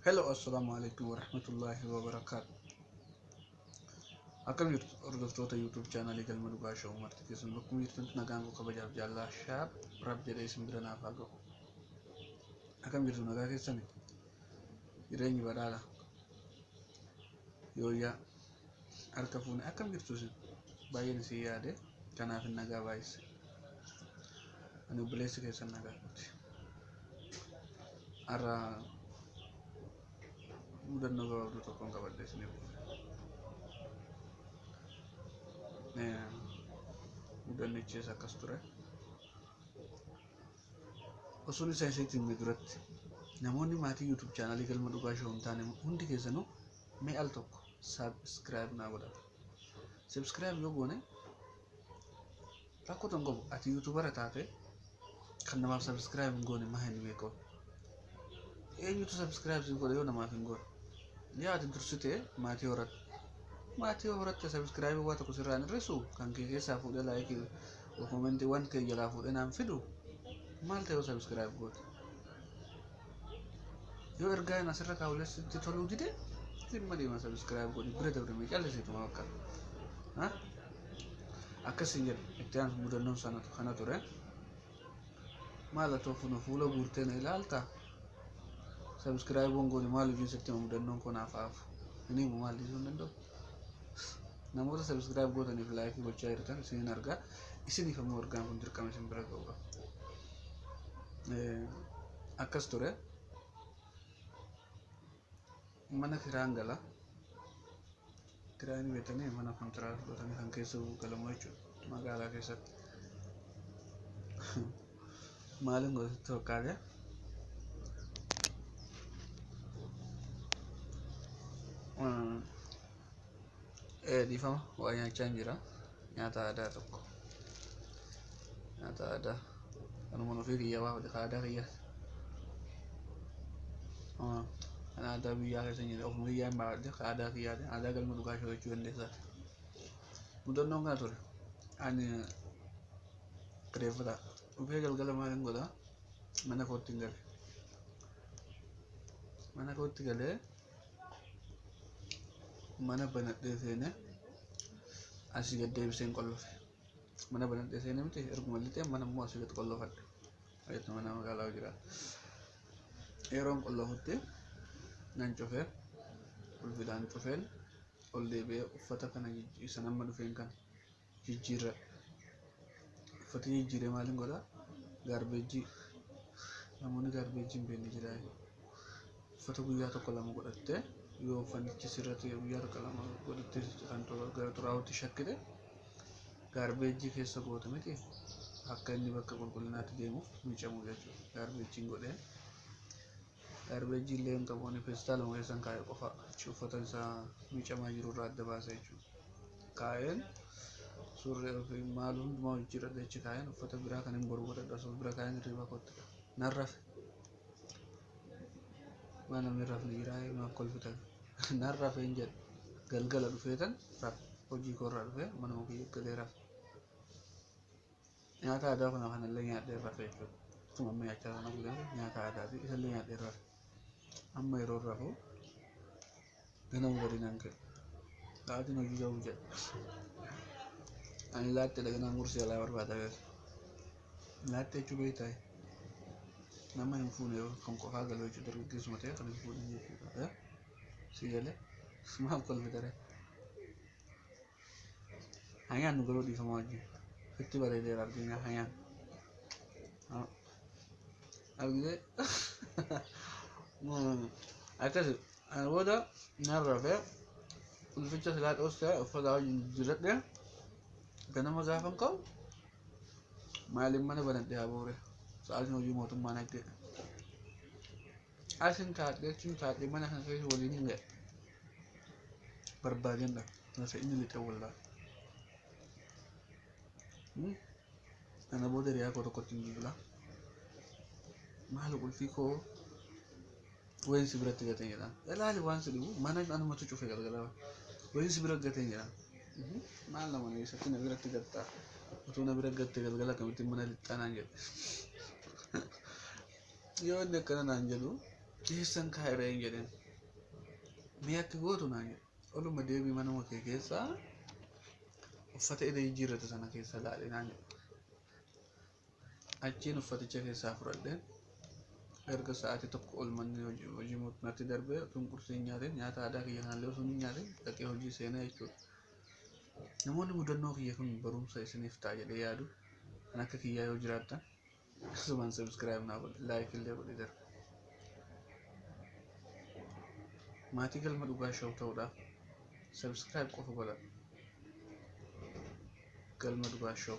Hello, assalamu alaikum warahmatullahi wabarakatuh. Akkam jirtu hordoftoota YouTube chaanalii Galma Dhugaa Show marti keessan bakkuma jirtanitti nagaan koo kabajaaf jaalala shaab rab jedhee isin bira naaf haa ga'u. Akkam jirtu nagaa keessani? Jireenyi badhaadha. Yooyyaa harka fuune akkam jirtu isin? Baay'een isin yaade kanaaf hin nagaa baay'ise. Ani obboleessi keessan nagaa kooti. Har'a mudannoo gabaabduu tokkoon qabadhe isiniif dhufe. Mudannichis akkas ture. Osoon isa isinitti himne duratti namoonni maatii YouTube chaanalii Galma Dhugaa Show hin taane hundi keessanuu mee al tokko subscribe naa godhaa. Subscribe yoo goone rakkoo tokko qabu ati YouTubera taate kan namaaf subscribe hin goone maa hin beeku. Eenyutu subscribe si godha yoo namaaf hin goone? Yaa ati dursitee maatii horatte. Maatii horatte subscribe waa tokko sirraa hin hir'isu kan kee keessaa fuudhee laayikii koomentiiwwan kee jalaa fuudhee naan fidu maal ta'e yoo subscribe goote? Yoo ergaa inni asirra kaa'ulee sitti toluu dide dhimma deema subscribe godhi bira dabrime callisituma bakka. Akkasiin jedhe itti aansu mudannoon sana kana ture. Maal atoo fuula fuula guurtee na ilaalta? Subscribe goone maal hojiin sitti hima mudannoon koo naaf haafu. Hin himu maal dhiisuu hin danda'u. Namoota subscribe gootaniif laayikii gochaa jirtan isiniin argaa. Isiniif ammoo ergaan kun dirqama isin bira ga'u qaba. Akkas ture. Mana kiraan gala. Kiraan beektanii mana kontiraata godhatanii kan keessa galamu jechuudha magaalaa keessatti. Maaliin godhatutti fakkaate? Dhiifama waa nyaachaa hin jira. Nyaata aadaa tokko. Nyaata aadaa. Kanuma ofii kiyya baafadhe kan aadaa kiyyaati. Kan aadaa biyyaa keessa hin jirre ofuma kiyyaa hin baafadhe kan aadaa kiyyaati. Aadaa Galma Dhugaa Show jechuu dandeessaati. Mudannoon kana ture. Ani kireeffata. Dhufee galgala maalin godhaa? Mana kootti hin gale. Mana kootti galee mana banadhee seenee asii gad deebiseen qollofe. Mana banadhee seenee miti erguma lixee mana immoo asii gad qollofadhe. Reetu mana magaalaa jira. Yeroon qollofutti nan cufee qulfiidhaan cufeen ol deebi'ee uffata kana isa nama dhufeen kana jijjiirradhe. Uffata jijjiiree maalin godhaa? Gaarbeejjii namoonni gaarbeejjii hin beekne jira. Uffata guyyaa tokko lama godhattee yoo uffannichi sirratti guyyaa tokko lama godhattee kan gara xuraa'utti shakkite gaarbeejjii keessa goota miti akka inni bakka qulqullinaatti deemuuf miicamu jechuudha. Gaarbeejjiin godhee gaarbeejjii illee hin qabu ani feestaaluma keessan kaa'e qofa achi uffata isaa miicamaa jiru irraa adda baasa jechuudha. Kaa'een surree ofii maal hundumaa jijjiirradhe achi kaa'een uffata biraa kan hin boru godhadhu asuma bira kaa'een hirriba kootti nan rafe. Waan namni rafne jiraa maaf kolfitan nan rafeen jedhe galgala dhufeetan rafe hojii koorraa dhufee manuma kiyya galee rafe. Nyaata aadaa kana kanallee nyaadhee rafe jechuudha. Akkuma amma nyaachaa kana guyyaa nyaata aadaati isallee nyaadhee rafe. Amma yeroo rafu ganama gadi naan ka'e. Sa'aatiin hojii ga'uu jedhe. Ani laattee ganaan qursii alaa barbaada beeku. Laattee jechuu beektaa? Nama hin fuune yoo kan qofaa galu jechuudha dargaggeessuma ta'e kan hin fuune jechuudha. Si galee maaf kolfitare? Haa nyaannu garuu dhiifama wajjin. Sitti bareedeera argina haa nyaannu. Argitee? Akkasi ana booda nan rafee ulficha silaa dhoostee uffata wajjin jijjiirradhee ganama gaafan ka'u maaliin mana banadhee haa boore sa'aatiin hojii mootummaa nagge. Asin taadhee achiin taadhee mana kana keessa waliin hin ga'e. Barbaadeen dhabe. Lafa inni lixe wallaahi. Kana booda hiriyaa koo tokkotti hin bilbila. Maal qulfii koo wayin si biratti gateen jedhaan. Ilaali waan si dhibu mana anumatu cufe galgala. Wayin si bira gateen jedhaan. Maal nama eessatti na biratti gattaa? Utuu na bira gatte galgala akkamitti mana lixxaa naan jedhe. Yoo inni akkana naan jedhu Eessan kaa'e hin jedheen. Mee akka gootu naan jedhe. Oluma deebii manuma kee keessaa uffata eda jijjiirrate sana keessa laali naan jedhe. Achiin uffaticha keessaa fudhadheen erga sa'aatii 1 ol manni hojii natti darbee utuun qursii hin nyaatin, nyaata aadaa kiyya kanallee osoo hin nyaatin dhaqee hojii seenee jechuudha. Namoonni mudannoo kiyya kun barumsa isiniif ta'a jedhee yaadu kan akka kiyyaa yoo jiraattan, akkasumaan subscribe naa godhi, like illee godhi darba. Maatii Galma Dhugaa Show ta'uudhaaf subscribe qofa godha. Galma Dhugaa Show.